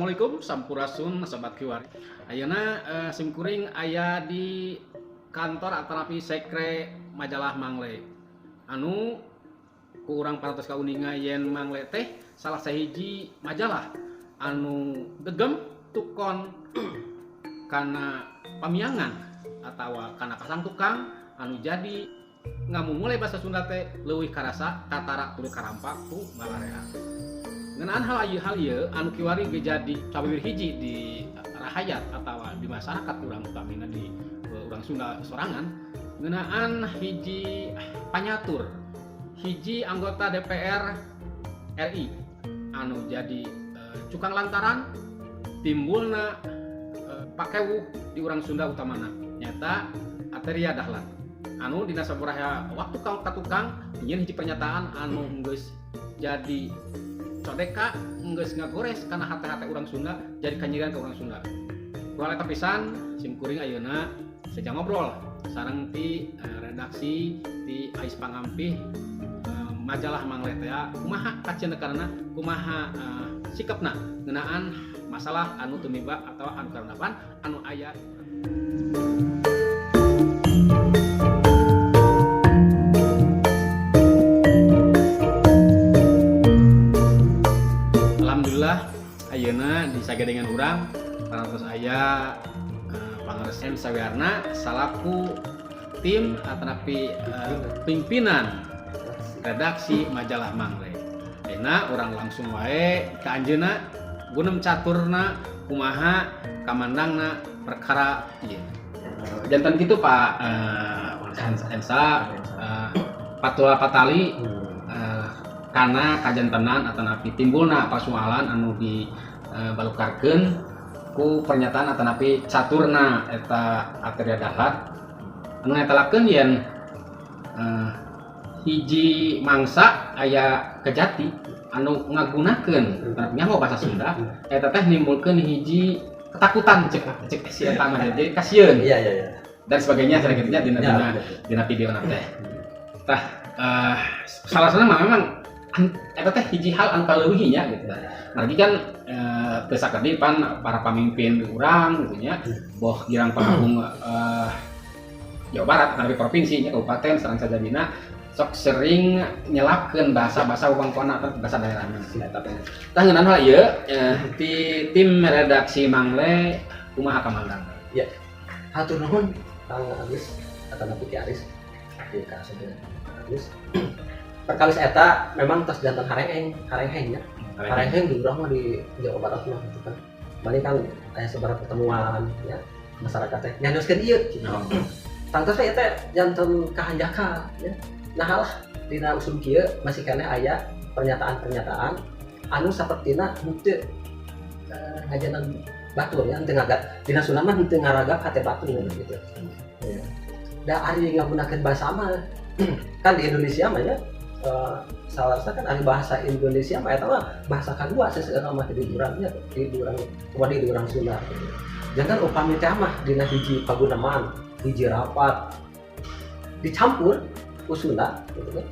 Assalamualaikum, sampurasun sobat kiwari. Ayeuna simkuring aya di kantor atanapi sekre majalah Mangle. Anu ku urang parantos kauninga yen Mangle teh salah sahiji majalah anu gegem tukon kana pamiangan atawa kana kasang tukang anu jadi ngamumule bahasa Sunda teh leuwih karasa katara tuluy karampa ku balarea. Ngeunaan hal ieu, hal ieu anu kiwari ge jadi cawiwir hiji di rahayat atawa di masyarakat urang, utamina di urang Sunda sorangan, ngeunaan hiji panyatur hiji anggota DPR RI anu jadi cukang lantaran timbulna pakewuh di urang Sunda, utamana nyata Arteria Dahlan anu dina sabaraha waktu ka tukang nyieun hiji pernyataan anu geus jadi codeka, geus ngagores kana hate-hate urang Sunda, jadi kanyirian ke urang Sunda. Ku eta pisan simkuring ayeuna seja ngobrol sareng ti redaksi ti Ais Pangampih majalah Mangle teh, kumaha kacendekanana, kumaha sikapna ngeunaan masalah anu tumiba atau anu karandapan anu aya. Alhamdulillah, ayeuna disagedengan urang parantos aya Pangersa Sawiarna salaku tim atanapi pimpinan redaksi majalah Mangle. Ayeuna urang langsung wae ka anjeunna, gunem caturna kumaha kamandangna perkara ieu. Janten kitu, Pak Ensa, patula patali kana kajantenan atanapi timbulna pasualan anu di balukarkeun ku pernyataan atanapi caturna eta Arteria Dahlan anu netelakeun yen hiji mangsa aya kejati anu ngagunakeun nganggo bahasa Sunda eta teh nimbulkeun hiji ketakutan, cek cek si eta mah, jadi kasieun Iya. dan sebagainya sakitu nya dina dina dina video teh. Tah, salah satu mah memang eta teh hiji hal anu kaleuwihi nya gitu. Lagi kan teu sakerdi pan para pamimpin urang gitu nya, boh girang pangagung Jawa Barat tapi provinsi nya, kabupaten sareng sajabina sok sering nyelapkeun bahasa-bahasa wewengkonna atau bahasa daerahna eta teh. Tah, ngeunaan hal ieu ti tim redaksi Mangle kumaha kamandang? Hatur nuhun, Kang Agus atau Ki Aris. Di ka Agus. Perkawis eta memang tos janten hareeng, harengheng nya. Harengheng di urang mah, di Jawa Barat mah gitu kan. Balik kan aya sabaraha pertemuan ya, masyarakat teh nyarioskeun ieu gitu. Tangtos we eta janten kahanjaka ya. Nah lah, dina usum kieu masih keneh aya pernyataan-pernyataan anu sapertina henteu ngajanan batur ya, henteu ngagat dina Sunda mah henteu ngaragap hate batur gitu. Ya. Da ari ngagunakeun bahasa mah kan di Indonesia mah ya, salah satu kan ari bahasa Indonesia mah eta mah bahasa kadua seseueurna mah di urang nya, di urang kumaha, di urang Sunda gitu. Jangan upami teh mah dina hiji paguneman, hiji rapat dicampur ku Sunda gitu kan.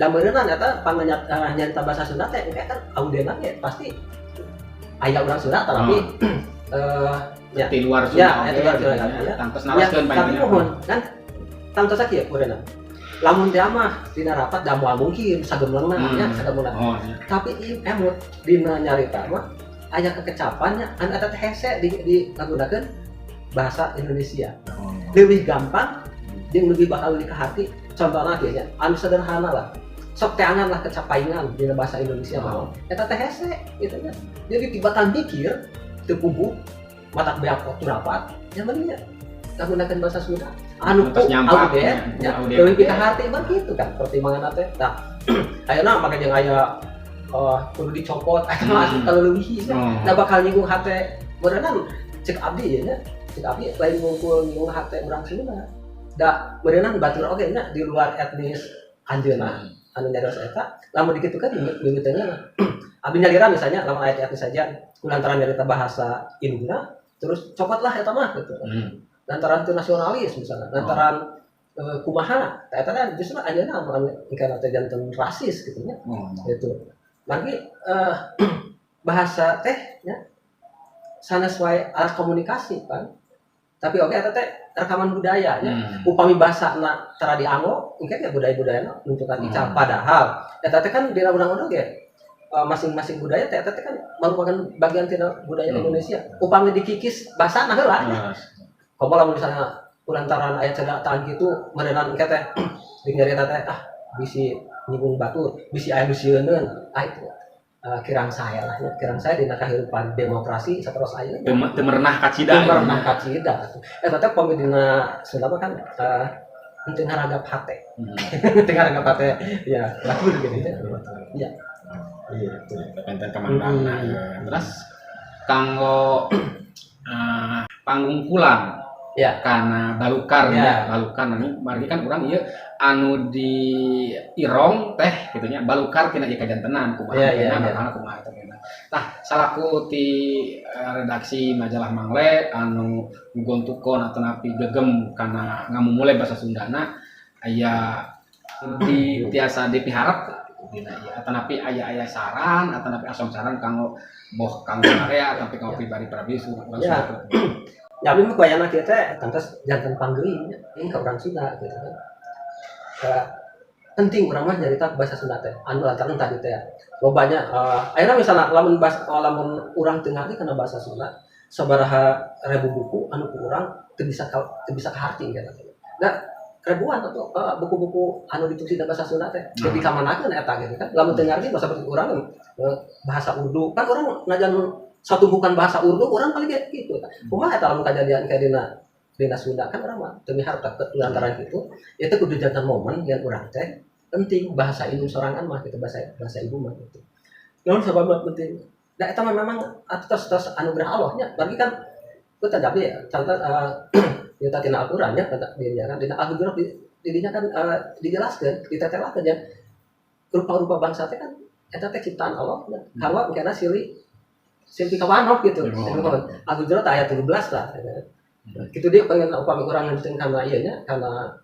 Da meureunna eta panganyat nyarita bahasa Sunda teh engke kan audienna ge pasti aya urang Sunda, tapi ya. Di luar Sunda Ya, oge, itu luar Sunda, gitu nya. Ya. Tangtos Ya, naroskeun tapi painten. Mohon kan tangtos kieu meureunna. Lamun teh mah dina rapat da moal mungkin sagemlengna nya, sagemlengna. Oh, iya. Tapi ieu emut dina nyarita mah aya kekecapannya anu eta teh hese di ngagunakeun bahasa Indonesia. Lebih gampang jeung lebih bakal dikahati. Contohna kieu nya, anu sederhana lah. Sok teangan lah kecapaingan dina bahasa Indonesia mah. Eta teh hese gitu nya. Jadi tibatan mikir teu puguh matak beak waktu rapat yang mending nya ngagunakeun bahasa Sunda anu Terus ku nyampak, audien ya, ya, audien. Leuwih pikahati mah gitu kan pertimbangan teh. Nah, ayeuna make jeung aya kudu dicopot eta mah kalau leuwih ya. Nah, bakal nyinggung hate meureunna, cek abdi ya nya, cek abdi lain ngumpul nyinggung hate urang Sunda, da meureunna batur oge nya di luar etnis anjeunna anu nyarios eta. Lamun dikitukeun mimiteuna abdi nyalira misalnya, lamun aya etnis saja kulantaran nyarita bahasa induna terus copotlah eta mah gitu, lantaran itu nasionalis misalnya, lantaran kumaha eta kan justru anjeunna anu ikan teh janten rasis gitu nya. Gitu lagi bahasa teh nya. Sanes wae alat komunikasi kan. Tapi oke eta teh rekaman budaya nya. Upami bahasana tara dianggo, engke ge budaya-budayana nuntukan ical. Padahal eta teh kan dina undang-undang ge masing-masing budaya teh eta teh kan merupakan bagian tina budaya Indonesia. Upami dikikis bahasana heula nya. Komo lamun misalnya kulantaran aya cedataan kitu meureunan engke teh di nyarita teh ah bisi nyinggung batur, bisi aya nu sieuneun. Ah itu kirang saya lah nya, kirang saya dina kahirupan demokrasi sateros ayeuna. Teu merenah kacida. Teu merenah kacida. Eta teh pami dina Sunda mah kan henteu ngaragap hate. Henteu ngaragap hate ya batur gitu ya. Iya. Gitu. Benten kamandangna. Terus kanggo pangungkulan kana balukar nya, balukar anu margi kan urang ieu anu di irong teh kitu nya balukar tina ieu kajantenan kumaha Ya, kena ya. bakal kumaha eta kena. Tah salaku ti redaksi majalah Mangle anu gontukon atanapi gegem kana ngamumule bahasa Sundana aya di tiasa dipiharap dina ieu atanapi aya-aya saran atanapi asong saran kanggo boh kanggo area atanapi kanggo pribadi-pribadi urang Sunda. Ya abdi mah kuayana kieu teh tangtos janten panggeuing nya ini ka urang Sunda gitu kan. Penting urang mah nyarita bahasa Sunda teh anu lantaran tadi teh lobanya ayeuna misalna lamun bahasa lamun urang teu ngarti kana bahasa Sunda sabaraha ribu buku anu ku urang teu bisa kaharti gitu. Da ribuan atau buku-buku anu ditulis dina bahasa Sunda teh jadi kamanakeun eta gitu kan. Lamun teu ngarti bahasa urang bahasa Urdu kan urang najan satu bukan bahasa Urdu urang paling kayak gitu. Kumaha eta lamun kajadian kayak dina Sunda kan urang mah teu miharep lantaran gitu itu kudu janten momen yang urang teh penting bahasa indung sorangan mah gitu bahasa bahasa ibu mah gitu. Naon sababna penting? Da eta mah memang atos tos anugerah Allah nya. Bagi kan ku teh tapi contoh nyata tina Al-Qur'an nya kata dirinya kan dina Al-Hujurat di dinya kan dijelaskeun ditetelakeun ya rupa-rupa bangsa teh kan eta teh ciptaan Allah nya. Hawa engkena silih silih kawanok gitu. Silih kawanok. Al-Hujurat ayat 17 lah. Gitu dia pengen upami urang ngeunceun kana ieu nya kana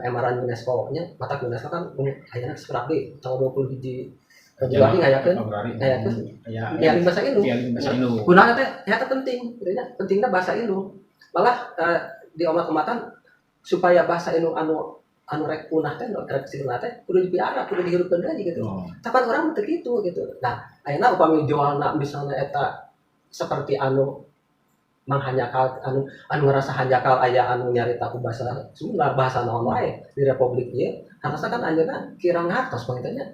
emaran UNESCO nya matak UNESCO kan ayeuna seperti tanggal 20 hiji Februari ngayakeun Februari. ngayakeun Aya pialing bahasa Indung. Pialing bahasa Indung. Kunaon teh eta penting gitu nya pentingna bahasa Indung. Malah di omat-omatan supaya bahasa Indung anu anu rek punah teh rek sirna teh kudu dipiara kudu dihirupkeun deui gitu. Tapi urang teu kitu gitu. Nah, ayeuna upami jualna misalnya eta seperti anu manghanjakal anu anu ngerasa hanjakal aya anu nyarita ku bahasa Sunda bahasa naon wae di republik ieu harusnya kan anjeunna kirang ngartos panginten nya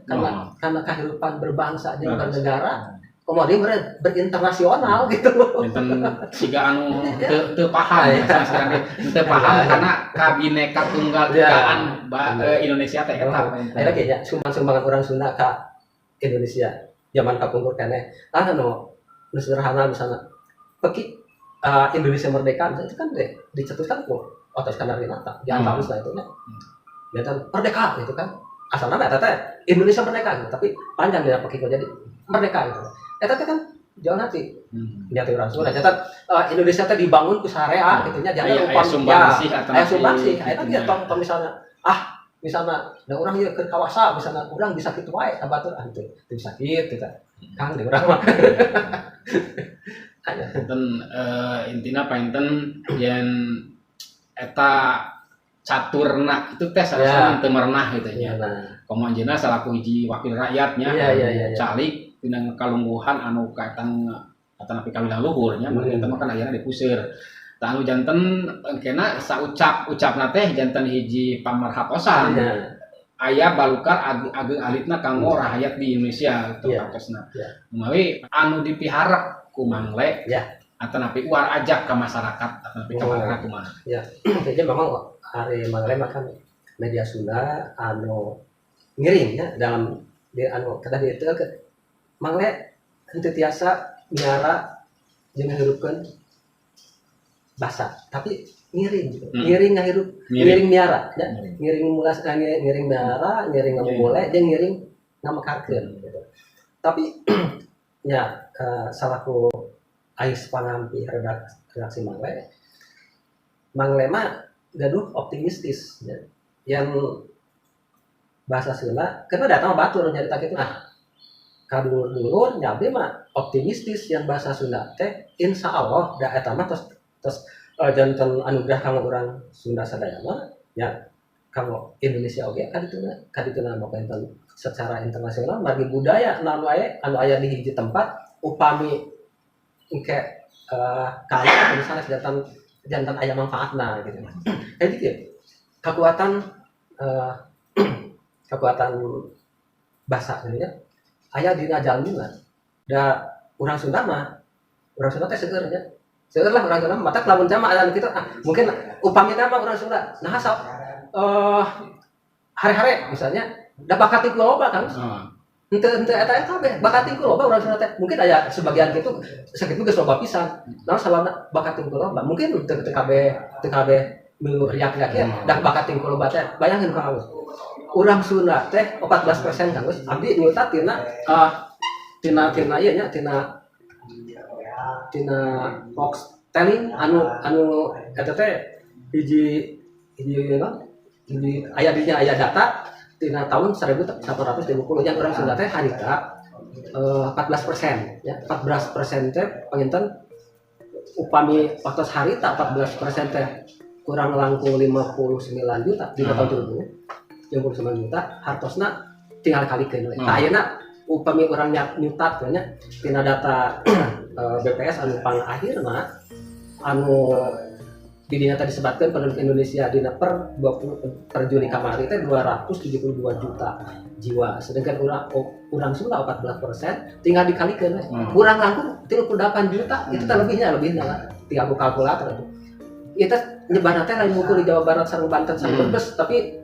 karena kehidupan berbangsa jeung bernegara komo dia berinternasional gitu. Janten siga anu teu paham sekarang teh teu paham karena kabineka tunggal ikaan Indonesia teh eta. Ayeuna ge nya sumbang-sumbangan urang Sunda ka Indonesia zaman kapungkur keneh. Tah anu nu sederhana misalnya peki Indonesia merdeka misalnya itu kan deh dicetuskan ku Otto Iskandar Dinata di antawisna itu nya. Janten merdeka gitu kan. Asalna mah eta teh Indonesia merdeka gitu, tapi panjang dia peki jadi merdeka gitu. Eta teh kan jauh nanti. Nyati urang Sunda. Catat Indonesia teh dibangun ku sarea gitu nya, jangan Aya upam sumbangsih ya, atau aya nanti sumbangsih. Eta gitu ge nya. tong misalnya ah misalnya da urang ieu keur kawasa misalnya urang bisa kitu wae ka batur ah teu bisa kitu tah. Kang di urang mah. Aya. Enten intina painten yen eta caturna itu teh sarasana teu merenah gitu nya. Ya, nah. Komo anjeunna salaku hiji wakil rakyatnya Ya. calik tina kalungguhan anu kaitan atanapi kawilang luhur nya eta mah kan ayeuna dipuseur. Tah anu janten engkena saucap-ucapna teh janten hiji pamarhatosan. Aya balukar ageng alitna kanggo rakyat di Indonesia gitu kantosna. Menawi anu dipiharep ku Mangle atanapi uar ajak ke masyarakat atanapi ka masyarakat kumaha. Ya, jadi memang hari Mangle mah kan media Sunda anu ngiring ya dalam di anu kedah di itu ke Mangle henteu tiasa miara jeung ngahirupkeun basa tapi ngiring gitu. Ngiring ngahirup, Ngiring. ngiring miara ya. Ngiring. Ngiring mulas, ngiring miara, ngiring ngamumule jeung ngiring ngamekarkeun gitu. Tapi ya salaku ais pangampi redaksi Mangle, Mangle mah gaduh optimistis ya. Yang bahasa Sunda karena datang batur nyarita kitu ah Ka dulur-dulur nya abdi mah optimistis yang bahasa Sunda teh insya Allah da eta mah tos tos janten anugerah kanggo urang Sunda sadayana ya, kanggo Indonesia oge kadituna kadituna mah panginten secara internasional, margi budaya naon wae anu aya di hiji tempat upami engke kaya atau misalnya janten janten aya manfaatna gitu. Jadi kieu, kekuatan kekuatan bahasa gitu ya aya dina jalmina. Da urang Sunda mah, urang Sunda teh seueur nya, seueur lah urang Sunda mah. Matak lamun mah aya nu kitu, ah, mungkin upami teh mah urang Sunda nah sok hare-hare misalnya, da bakat ku loba kan. Henteu henteu eta eta kabeh bakat ku loba urang Sunda teh. Mungkin aya sebagian kitu, sakitu geus loba pisan. Naon sababna bakat ku loba? Mungkin teu teu kabeh, teu kabeh nu riak-riak ya. Da bakat ku loba teh, bayangin Kang Agus, urang Sunda teh 14%. Kang Agus, abdi nyuta tina tina tina ieu nya, tina tina Fox Telling anu anu eta teh hiji hiji naon, hiji aya dinya, aya data tina tahun 1850 yang urang Sunda teh harita 14% ya. 14% teh panginten upami waktu harita 14% teh kurang langkung 59 juta di tahun 2000, 59 juta hartosna tinggal kalikeun we. Tah, ayeuna upami urang nyutat nya tina data BPS anu pang akhirna anu di dina tadi disebutkan penduduk Indonesia dina per 20 per Juli kamari teh 272 juta jiwa, sedangkan urang urang Sunda 14%, tinggal dikalikeun we. Kurang langkung 38 juta itu teh lebihnya, lebihnya lah, tinggal ku kalkulator itu. Itu nyebarna teh lain ngukur di Jawa Barat sareng Banten sareng Brebes, tapi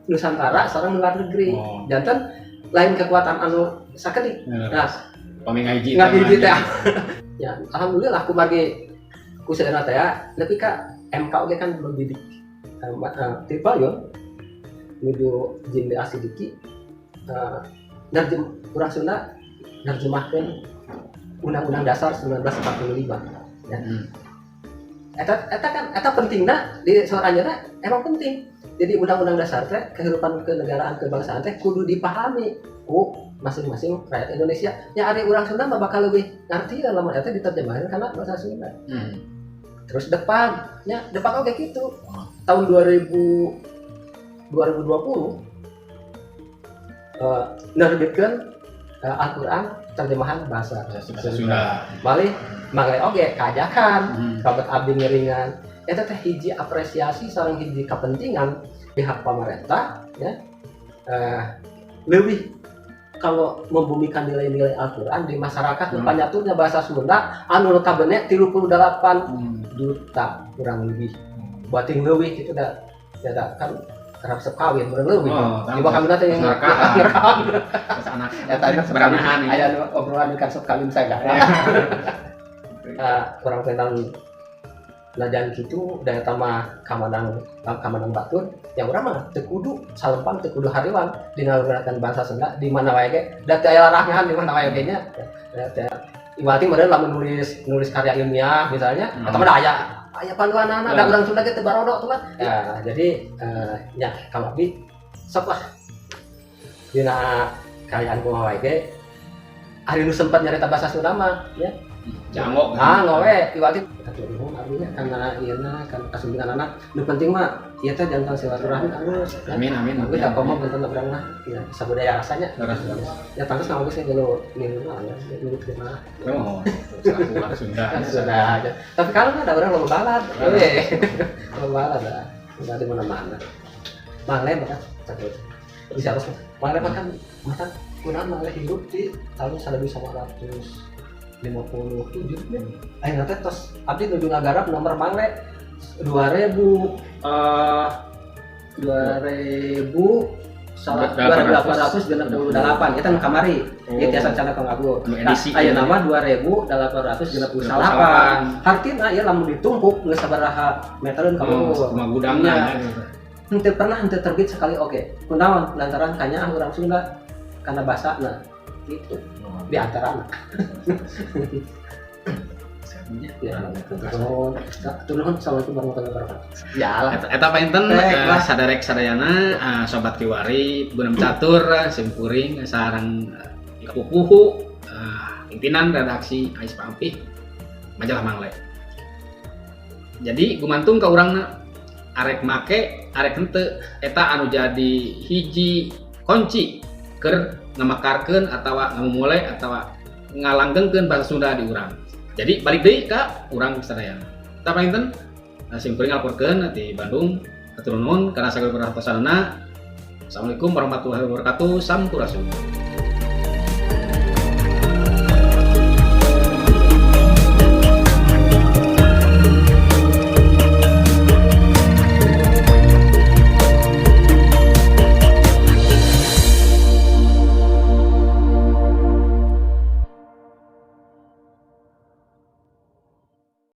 Nusantara sareng luar negeri. Janten lain kekuatan anu sakedik. Nah, Pami ngahiji. Ngahiji teh. Ya, alhamdulillah kumargi ku saudara teh ya, nepi ka MK oge kan mendidik tipe yo nuju Jinde Asidiki nerjem urang Sunda nerjemahkeun Undang-Undang Dasar 1945 ya. Eta eta kan eta pentingna di soranjeuna emang penting. Jadi Undang-Undang Dasar teh kehidupan kenegaraan kebangsaan teh kudu dipahami ku masing-masing rakyat Indonesia. Ya ari urang Sunda mah bakal lebih ngerti lah lamun eta diterjemahkan karena bahasa Sunda. Terus depan, ya depan oke gitu. Tahun 2000 2020 nerbitkeun Al-Qur'an terjemahan bahasa Bahasa Sunda. Malih mangle oge kajakan kabat abdi ngiringan eta teh hiji apresiasi sareng hiji kepentingan pihak pemerintah ya, lebih kalau membumikan nilai-nilai Al-Quran di masyarakat panyatuna bahasa Sunda anu notabene 38 juta kurang lebih, bating leuwih gitu da ya da kan resep kawin meureun leuwih. Oh, di kawin teh yang ngerekahan. Ngerekahan. Terus anak eta nya beranahan ya. Aya nu obrolan kan resep kawin saya. Kurang tentang najan gitu daya mah kamanang kamanang batur yang urang mah teu kudu salempang, teu kudu hariwang dina menggunakan bahasa Sunda di mana wae ge, da teu aya larangan di mana wae ge nya. Da teu iwati meureun lamun nulis nulis karya ilmiah misalnya atau mah aya aya panduanana, da urang Sunda ge teu barodo tuh lah ya. Jadi nya kalau abdi sok lah dina karyaan kumaha wae ge, ari nu sempat nyarita bahasa Sunda mah ya. Jangok. Ah, ngowe iwati atur nuhun abdi nya karena ieu na kan kasumpingan anak. Nu penting mah ieu teh jantan silaturahmi alus. Amin amin. Tapi da komo benten urang mah ya sabudaya rasanya. Leres, leres. Ya tangtos Kang Agus dulu minum mah ya dulu terima. Oh, selaku orang Sunda. Sudah aja. Tapi kalau ada orang loba balad, we. Loba balad lah. Udah di mana-mana. Mangle mah kan takut. Bisa harus Mangle mah kan mata kunaon Mangle hidup di tahun 1957 ya. Ayeuna teh tos abdi nuju ngagarap nomor Mangle 2000 2000 salah, 2868 eta nu kamari. Ieu tiasa cana Kang Agus. Anu edisi. Nah, ayeuna mah 2868. Hartina ieu lamun ditumpuk geus sabaraha metereun kamu. Oh, cuma gudangna. Nya. Henteu pernah henteu terbit sekali oge. Kunaon lantaran kanyaah urang Sunda kana basana gitu. Di antarana. Ya, nuhun. Nuhun, assalamualaikum warahmatullahi wabarakatuh. Ya lah. Eta, eta panginten Baik, lah. Saderek sadayana, sobat kiwari gunem catur, simkuring sareng Pupuhu pimpinan redaksi Ais Pampih majalah Mangle. Jadi gumantung ka urangna arek make arek henteu, eta anu jadi hiji kunci keur ngamekarkeun atawa ngamumule atawa ngalanggengkeun bahasa Sunda di urang. Jadi balik deui ka urang sadayana. Tah panginten sim kuring ngalaporkeun di Bandung. Hatur nuhun kana sagala perhatosanana. Assalamualaikum warahmatullahi wabarakatuh. Sampurasun.